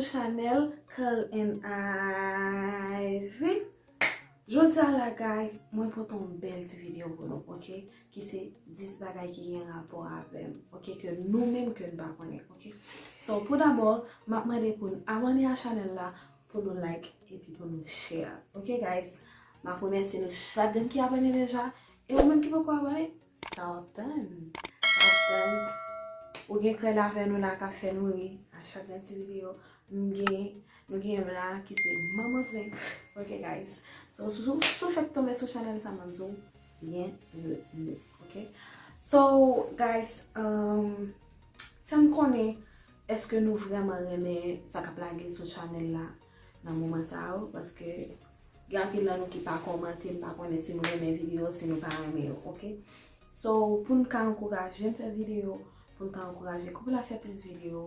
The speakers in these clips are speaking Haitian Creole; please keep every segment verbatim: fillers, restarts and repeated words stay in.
Chanel Curl and Ivy. Jodi a la, guys, mwen pote yon bèl ti videyo pou nou, ok? Ki se dis bagay ki gen rapò avè m, ok? Ke nou menm ke n pa konnen, ok? So, pou dabò, m ap mande pou n abòne a chanèl la, pou nou like, epi pou nou share, ok, guys? M ap remèsye nou chak grenn ki abòne deja, e ou menm ki poko abòne, sa w ap tann? Sa w ap tann? Ou gen krèl avè nou la k ap fè nou ri a chak grenn ti videyo. M gen, nou gen yon la ki se manman prank. Ok, guys. So, si, si, si w fèk tonbe sou chanèl sa, m ap di w byenveni. Ok? So, guys, um, fè m konnen èske nou vrèman renmen sa k ap lage sou chanèl la nan moman sa yo, paske gen anpil nan nou ki pa kòmante, m pa konnen si nou renmen videyo, si nou pa renmen yo, ok? So, pou n ka ankouraje m fè videyo, pou n ka ankouraje koup la fè plis videyo,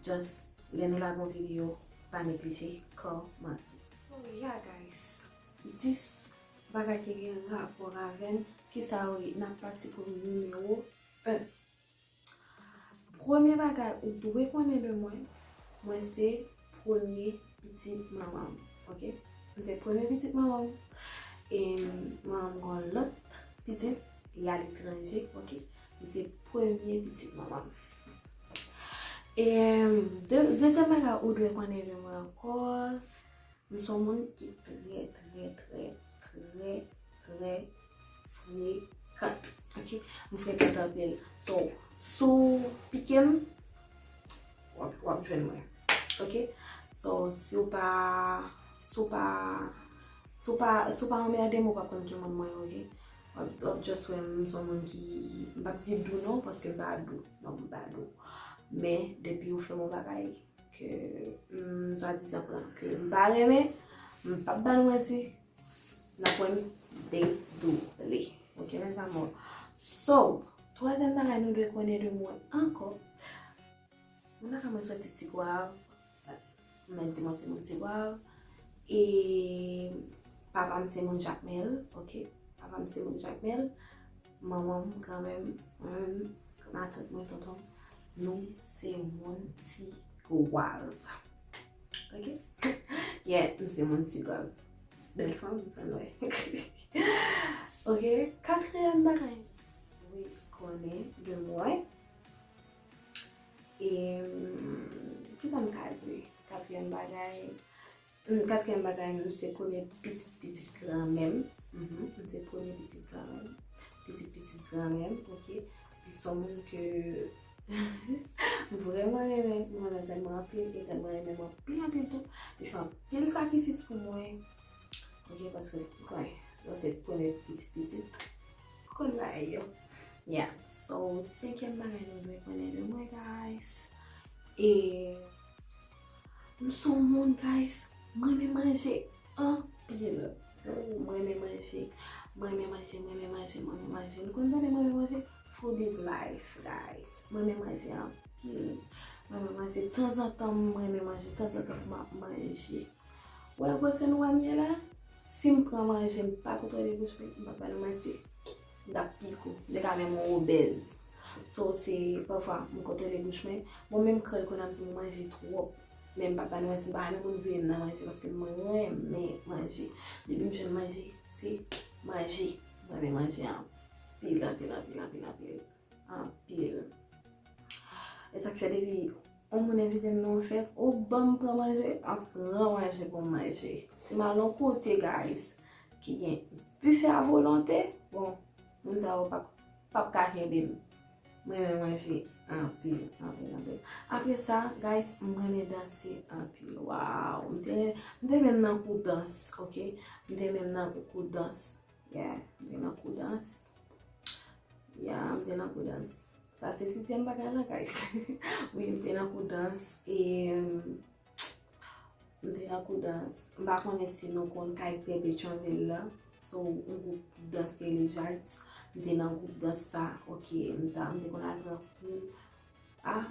just lè nou lage yon videyo, pa neglije kòmante. So, yeah, guys, dis bagay ki gen rapò avè n, kisa yo ye? N ap pati pou nimewo en. Premye bagay ou dwe konnen de mwen, mwen se premye pitit manman m, ok? M se premye pitit manman m. E manman m gen lòt pitit, li aletranje, ok? M se premye pitit manman m. E de, dezyèm bagay ou dwe konnen de mwen ankò, m se yon moun ki trè, trè, trè, trè, trè frekant. Ok? M frekant anpil. So, si w pike m, w ap, w ap jwenn mwen. Ok? So, si w pa, si w pa, si w pa, si w pa anmède m, ou p ap konn ki moun mwen, ok? W ap, w ap just wè m se yon moun ki, m p ap di dou non, paske m pa dou. Non, m pa dou. Men, depi ou fè m yon bagay, ke, mm, swadizan pran ke m pa renmen, m p ap ba nou manti, n ap wè m dedoule. Ok, mes amours. So, twazyèm bagay nou dwe konnen de mwen ankò, moun nan ka mwen soti Tigwav, m mèt di mwen se moun Tigwav, e papa m se moun Jakmèl, ok, papa m se moun Jakmèl, manman m, granmè m, mwen menm, matant mwen, tonton m, nou se moun Tigwav. Ok? Yeah, nou se moun Tigwav. Bèl fanm, sa n wè. Ok, katriyèm bagay. Wi, konnen de mwen. E, mm, kisa m ka di? Katriyèm bagay, mm, katriyèm bagay, m se premye pitit pitit granmè m. Mhm, m se premye pitit granmè m. Pitit pitit granmè m, ok. Li se yon moun ke m vrèman renmen. M renmen grann mwen anpil, e grann mwen renmen mwen anpil anpil tou. Li fè anpil sakrifis pou mwen. Ok, paske, kwen, mwen se premye pitit pitit. Konn bagay yo. Yeah. So, senkyèm bagay nou dwe konnen de mwen, guys. E m se yon moun, guys, mwen renmen manje anpil. Oh, mwen renmen manje. Mwen renmen manje, mwen renmen manje, mwen renmen manje. Nou konn tande mwen renmen manje? Food is life, guys. Mwen renmen manje anpil. Mwen renmen manje tanzantan, mwen renmen manje tanzantan pou m ap manje. Wè gwosè nou wè m ye la? Si m pran manje, m pa kontwole bouch mwen, m p ap ba nou manti, m t ap pi gwo. M te ka menm obèz. So, se pafwa m kontwole bouch mwen. Bon, menm krèl kounye a m di m manje twòp. Men m p ap ba nou manti, m pa renmen moun veye m nan manje paske m renmen manje. Depi m jwenn manje, se manje. M renmen manje anpil, anpil, anpil, anpil, anpil. Anpil. E sa k fè depi yon moun envite m nan yon fèt, ou ban m pran manje, m ap pran manje pou m manje. Si m al yon kote, guys, ki gen bifè a volonte, bon, moun sa yo p ap, p ap ka kenbe m. Mwen renmen manje anpil, anpil, anpil. Apre sa, guys, mwen renmen danse anpil. Waw, m te, m te menm nan kou dans, ok? M te menm nan kou dans. Yeah, m te nan kou dans. Ya, m te nan kou dans. Sa se sizyèm bagay la, guys. Wi, m te nan kou dans e, m te nan kou dans. M pa konnen si nou konn kay Pè Petyonvil la. So, yon gwoup dans ki rele Jadz. M te nan gwoup dans sa. Ok, m ta, m te konn al pran kou. Ah,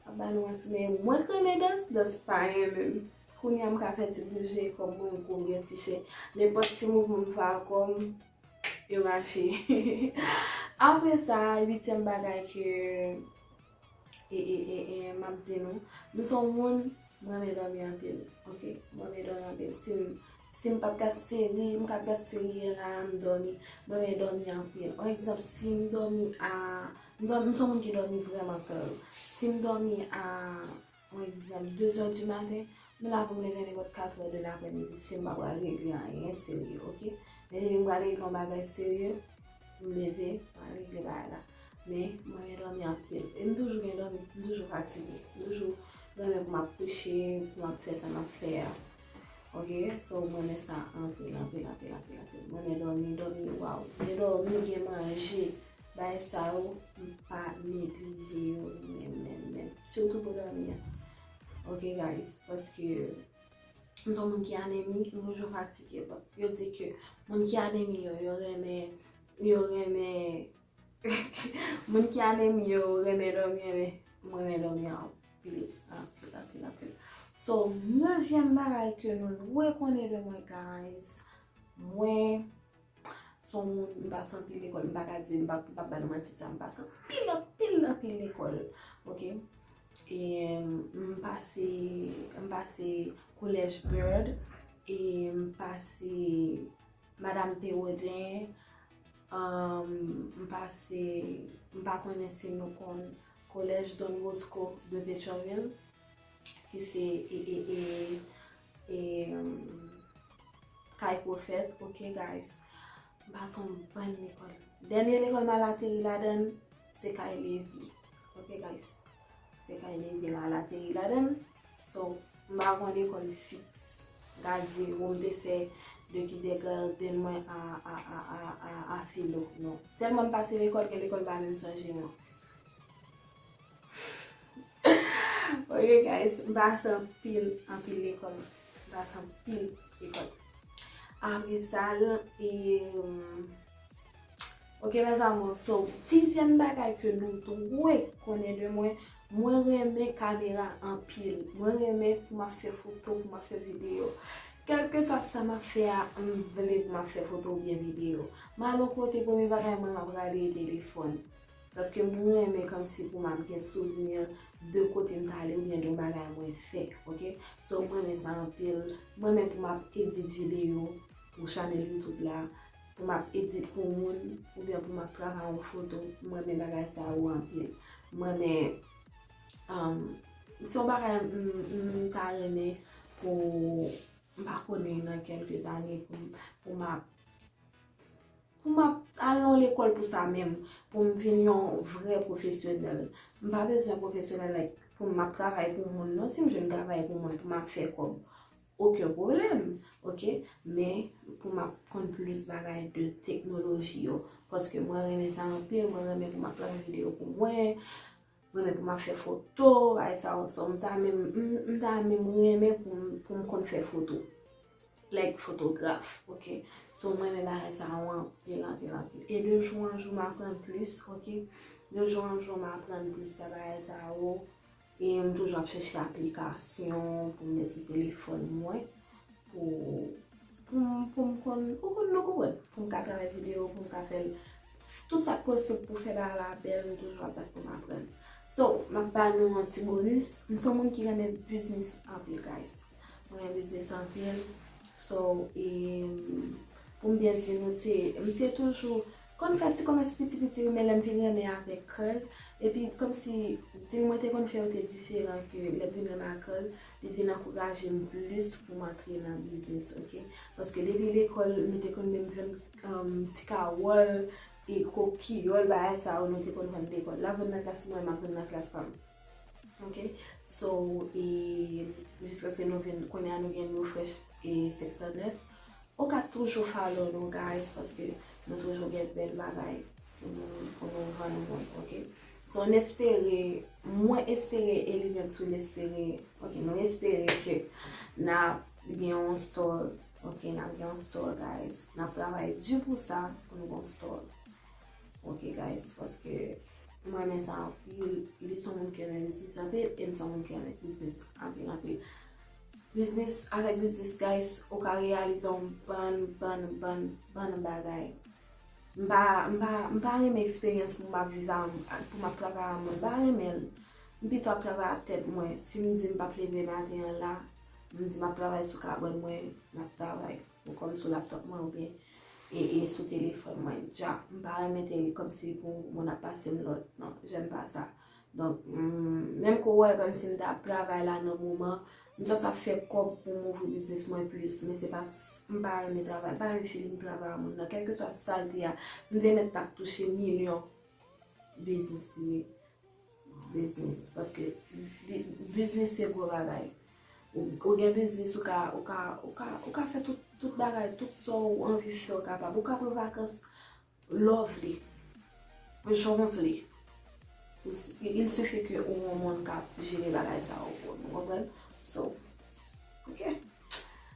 pa ba nou manti, men mwen k renmen dans, dans pa renmen m. Kounye a m ka fè ti bouje kò mwen, m kouri an ti chen. Nenpòt ti mouvman m fè a kò m, yo mache. Apre sa, uityèm bagay ke, e, e, e, e, m ap di nou, m se yon moun, Mwen renmen dòmi anpil, oke? Mwen renmen dòmi anpil. Si m, si m p ap gad seri, m ka ap gad seri an la, m dòmi. Mwen renmen dòmi anpil. Yon egzanp, si m dòmi a, m dòmi, m se yon moun ki dòmi vrèman tard. Si m dòmi a, yon egzanp, de zè di maten, m la pou m leve nenpòt kat è de laprèmidi si m pa pral regle anyen serye, oke? Men depi m pral regle yon bagay serye, m leve, m al regle bagay la. Men, mwen renmen dòmi anpil. E m toujou gen dòmi, m toujou fatige. M toujou renmen pou m ap kouche, pou m ap fè sa m ap fè a. Oke? So, mwen renmen sa anpil, anpil, anpil, anpil, anpil. Mwen renmen dòmi, dòmi, waw. Men dòmi, gen manje, bagay sa yo, m pa neglije yo, menm, menm, menm. Sitou pou dòmi an. Oke, guys? Paske m se yon moun ki anemi, m toujou fatige. Bon, yo di ke moun ki anemi yo, yo renmen, yo renmen, moun ki anemi yo renmen dòmi, men mwen renmen dòmi anpil, anpil, anpil, anpil. So, nevyèm bagay ke nou dwe konnen de mwen, guys, mwen se yon moun, m pase anpil lekòl, m pa ka di, m pa, m pa ba nou manti sa, m pase anpil, anpil, anpil lekòl, oke? E m pase, m pase kolèj Byrd, e m pase Madam Perrodin, um, m pase, m pa konnen si nou konn kolèj Don Bosco de Petyonvil, ki se, e, e, e, e, um, Kay Pwofèt, oke, guys? M pase yon bann lekòl. Dènye lekòl m al ateri ladan l, se Kay Levi. Oke, guys? Se Kay Levi m al ateri ladan l. So, m pa gen yon lekòl fiks. Gade, bon, m te fè de kindergarten mwen a, a, a, a, a, a filo. Non. Tèlman m pase lekòl, gen lekòl m pa menm sonje non. Ok, guys, m pase anpil, anpil lekòl. M pase anpil lekòl. Apre sa, e, ok, mes amours, so, dizyèm bagay ke nou dwe konnen de mwen, mwen renmen kamera anpil. Mwen renmen pou m ap fè foto, pou m ap fè videyo. Kèlkeswa sa m ap fè a, m vle pou m ap fè foto oubyen videyo. M al yon kote, premye bagay mwen, m ap rale e telefòn. Paske mwen renmen kòmsi pou m ap gen souvni de kote m t ale oubyen de yon bagay mwen fè, ok? So, mwen renmen sa anpil. Mwen renmen pou m ap edit videyo pou chanèl YouTube la, pou m ap edit pou moun, oubyen pou m ap travay yon foto. Mwen renmen bagay sa yo anpil. Mwen renmen, um, se yon bagay m, m, m ta renmen pou, m pa konnen nan kèlke zane pou m, pou m ap pou m ap al nan lekòl pou sa menm, pou m vin yon vrè pwofesyonèl. M pa bezwen pwofesyonèl, like, pou m ap travay pou moun, non. Si m jwenn travay pou moun, pou m ap fè kòb, okenn pwoblèm, ok? Men, pou m ap konn plis bagay de teknoloji yo, paske mwen renmen sa anpil, mwen renmen pou m ap travay videyo pou mwen, mwen renmen pou m ap fè foto, bagay sa yo, so, m ta menm, m, m ta menm renmen pou m, pou m konn fè foto. Like, fotograf, ok? So, mwen renmen bagay sa yo anpil, anpil, anpil. E de jou an jou, m aprann plis, ok? De jou an jou, m aprann plis a bagay sa yo. E m toujou ap chèche aplikasyon pou m met sou telefòn mwen. Pou, pou m, pou m konn, ou konn, nou konprann. Pou m ka travay videyo, pou m ka fè l. Tout sa k posib pou fè bagay la bèl, m toujou ap bat pou m aprann. So, m ap ba nou yon ti bonus. M se yon moun ki renmen biznis anpil, guys. Mwen renmen biznis anpil. So, e, pou m byen di nou, se, m te toujou konn fè ti komès piti piti, men lè m vin renmen avèk Curl, epi kòmsi dil mwen te konn fè yo te diferan ke lè m vin renmen ak Curl, li vin ankouraje m plis pou m antre nan biznis, ok? Paske depi lekòl, nou te konn menm vann, um, ti kawòl, e kokiyòl, bagay sa yo, nou te konn vann lekòl. L ap vann nan klas mwen, m ap vann nan klas pa m. Ok? So, e, jiskaske nou vin, kounye a nou gen New Fresh e senk san nèf. Ou ka toujou follow nou, guys, paske nou toujou gen bèl bagay pou nou, pou nou vann mwen, ok? So, n espere, mwen espere, e li menm tou, l espere, ok, nou espere ke n ap gen yon store, ok, n ap gen yon store, guys. N ap travay di pou sa, pou nou gen yon store. Ok, guys, paske mwen renmen sa anpil. Li se yon moun ki renmen biznis anpil, e m se yon moun ki renmen biznis anpil, anpil. Biznis, avèk biznis, guys, ou ka reyalize yon bann, bann, bann, bann bagay. M pa, m pa, m pa renmen eksperyans pou m ap viv a, pou m ap travay a mwen. M pa renmen l. m pito ap travay ak tèt mwen. Si m di m p ap leve maten an la, m di m ap travay sou kabann mwen, m ap travay ou kòm sou laptòp mwen oubyen e, e sou telefòn mwen. Dja, m pa renmen te kòmsi pou moun ap pase m lòd. Non, j'aime pas ça. Donk, mm, menm ke w wè kòmsi m t ap travay la nan moman, m just ap fè kòb pou m ouvri biznis mwen plis, men se pa, m pa renmen travay, m pa renmen feeling travay a moun nan, kèlkeswa sa l te ye a, m te mèt t ap touche milyon. Biznis li ye. Biznis, paske bi-, biznis se gwo bagay. Ou, ou gen biznis, ou ka, ou ka, ou ka, ou ka fè tout, tout bagay, tout sa w anvi fè, ou kapab. Ou ka pran vakans lè w vle, jan w vle. Il suffit ke ou yon moun k ap jere bagay sa yo pou nou, ou konprann? So, ok.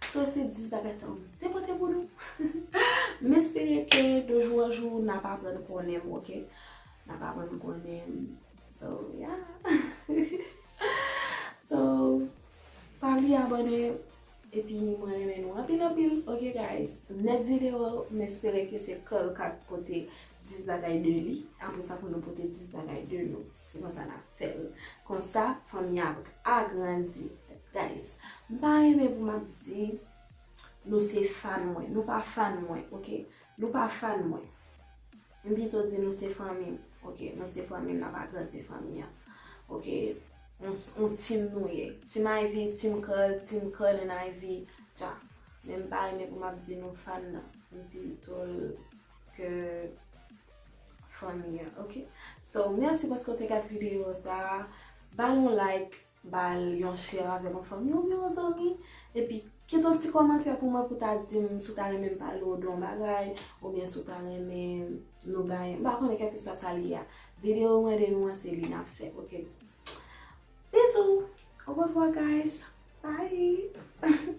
So, se dis bagay sa yo m te pote pou nou. M espere ke de jou an jou, n ap aprann konnen m, ok? N ap aprann konnen m. So, yeah. So, pa bliye abòne. Epi mwen renmen nou anpil, anpil. Ok, guys. Next video, m espere ke se Carl k ap pote dis bagay de li. Apre sa, pou nou pote dis bagay de nou. Se konsa n ap fè l. Konsa, fanmi a ap agrandi. Guys, m pa renmen pou m ap di nou se fan mwen. Nou pa fan mwen, ok? Nou pa fan mwen. M pito di nou se fanmi m. Ok, nou se fanmi m, n ap agrandi fanmi an. Ok, on, on team nou ye. Team Ivy, Team Carl, Team Carl and Ivy, dja. Men m pa renmen pou m ap di nou fan nan. M pito l ke fanmi an, ok? So, mèsi paske w te gade videyo sa. Ba l yon like, ba l yon share avèk yon fanmi oubyen yon zanmi. Epi, kite yon ti kòmantè pou mwen pou ta di m si w ta renmen m pale w de yon bagay, oubyen si w ta renmen nou bay, m pa konnen kèlkeswa sa l ye a. Videyo mwen de nou an se li n ap fè, ok? Bizou! Au revoir, guys! Bye!